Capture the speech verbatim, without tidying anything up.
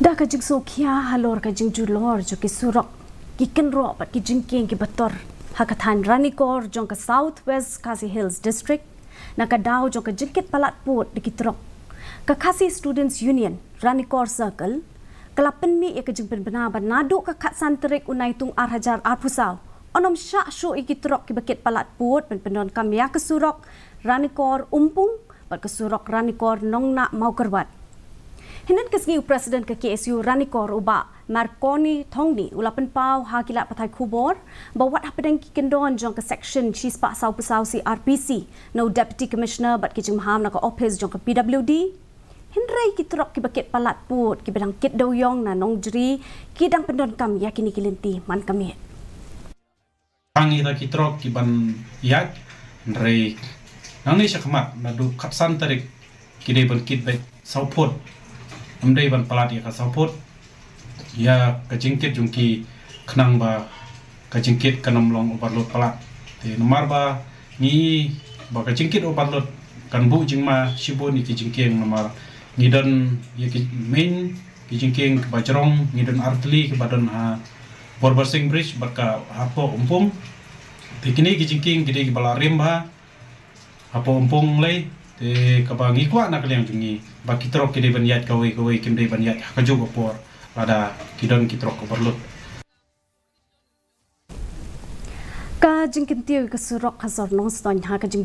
Da ka jingsngewkhia halor ka jingjulor jong ki surok, ki kynroh bad ki jingkieng ki bator ha ka thaiñ Ranikor jong ka South West Khasi Hills District, na ka daw jong ka jingkit palat pud da ki trok, ka Khasi Students Union Ranikor Circle ka la pynmih ïa ka jingpynbna ba naduh ka khatsan tarik u Naitung ar hajar arphew saw yn ym shah shuh ïa ki trok kiba kit palat pud ban pyndonkam ïa ka surok Ranikor Umpung bad ka surok Ranikor Nongnah Mawkyrwat. Hynnin ka sngi u President ka K S U Ranikor u Bah Marconi Thongni u la pynpaw ha ki lad pathai khubor ba wat hapdeng ki kyndon jong ka Section shispah sawphew saw C R P C na u Deputy Commissioner bad ki jingmaham na ka ophis jong ka P W D. Hynrei ki trok kiba kit palat pud kiba dang kit dewïong na Nongjri ki dang pyndonkam ïa kine ki lynti man ka miet. Tang ïa kita ki trok ki ban ïaid, hynrei nangne shakhmat naduh khatsan tarik ki dei ban kit beit saw phut. Ym dei ban palat ïa ka saw phut ïa ka jingkit jong ki, khnang ba ka jingkit kan ym long overload palat. Te namar ba ngi ba ka jingkit overload kan buh jingma shibun ïa ki jingkieng, namar ngi don ïa ki main ki jingkieng kiba jrong, ngi don artylli kiba don ha Borbarsing Bridge bad ka hapoh Umpung. Te kine ki jingkieng ki dei kiba la rim bha hapoh Umpung lei. Te kaba ngi kwah na ka liang jong ngi ba ki trok ki dei ban ïaid kawei kawei, kim dei ban ïaid ha kajuh ka por lada ki don ki trok overload. Ka jingkyntiew ïa ka surok ha sor Nongstoiñ ha ka jing